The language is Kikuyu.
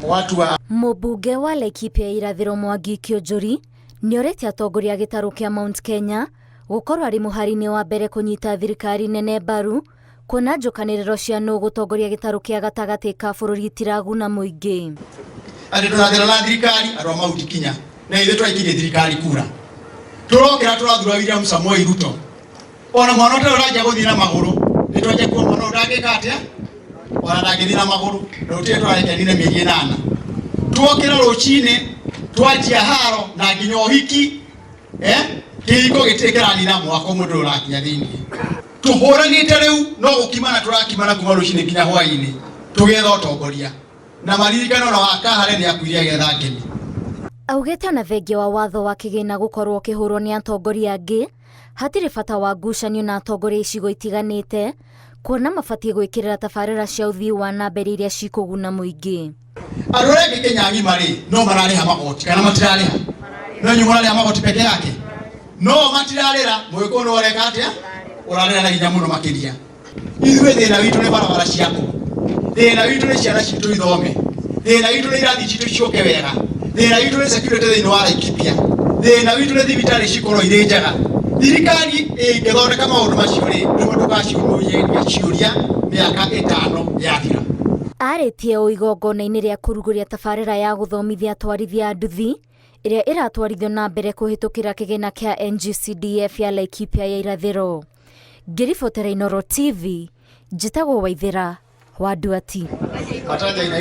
Watu wa Mũmbunge wa Laikipia ya Irathĩro Mwangi Kĩũnjũri nĩorĩtie atongoria a gĩtarũ kĩa Mount Kenya gũkorwo arĩ mũhari-inĩ wa mbere kũnyita thirikari nene mbaru kuona njũkanĩrĩro cia nũ gũtongoria gĩtarũ kĩa gatagatĩ ka bũrũri itiraguna mũingĩ. Atĩ tũrathĩra na thirikari andũ a Mount Kenya na ithuĩ tũraikirie thirikari kura tũrokĩra tũrathura William Samoei Ruto ona mwana ũtarĩ ũranjia gũthiĩ na magũrũ nĩ twanjia kuo mwana ũyũ ndangĩka atĩa ona ndangĩthiĩ na magũrũ na gũtirĩ tũrarekanire mĩeri ĩnana tuokĩra rũcinĩ twanjia haro na nginya ũhiki eh kĩhiko gĩtirĩ kĩranina mwaka ũmwe ndũrĩ ũrakinya thĩinĩ tũhũranĩte rĩu no gũkimana tũrakimana kuma rũcinĩ nginya hwainĩ tũgetha ũtongoria na maririkano na wakahare nĩ akuire agetha ngemi. Augĩte ona thengia wa watho wa kĩgĩna gũkorwo ũkĩhũrwo nĩ atongoria angĩ, hatirĩ bata wa ngucanio na atongoria icigo itiganĩte, kuona mabatiĩ gwĩkĩrĩra tabarĩra cia ũthii wa na mbere iria cikũguna mũingĩ. Andũ arĩa angĩ Kenya ng'ima rĩ no mararĩha magoti kana matirarĩha? No inyuĩ mũrarĩha magoti peke yake? No matirarĩra, mũgĩkũyũ nĩ ũreka atĩa? Ũrarĩra na hinya mũno makĩria. Ithuĩ thĩna witũ nĩ barabara ciakwo, thĩna witũ nĩ ciana citũ ithome, thĩna witũ nĩ irathi citũ ciũke wega, thĩna witũ nĩ security thĩinĩ wa Laikipia, thĩna witũ nĩ thibitarĩ cikorwo irĩ njega. Thirikari ĩngĩthondeka maũndũ macio rĩ, nĩguo tũgaciũria ciũria mĩaka ĩtano yathira. Arĩtie ũũ igongona-inĩ rĩa kũrugũria tabarĩra ya gũthomithia atwarithia a nduthi ĩrĩa ĩratwarithio na mbere kũhĩtũkĩra kĩgĩna kĩa NGCDF ya Laikipia ya Irathĩro. Ngĩribotera Inooro TV, njĩtagwo Waithĩra wa Nduati.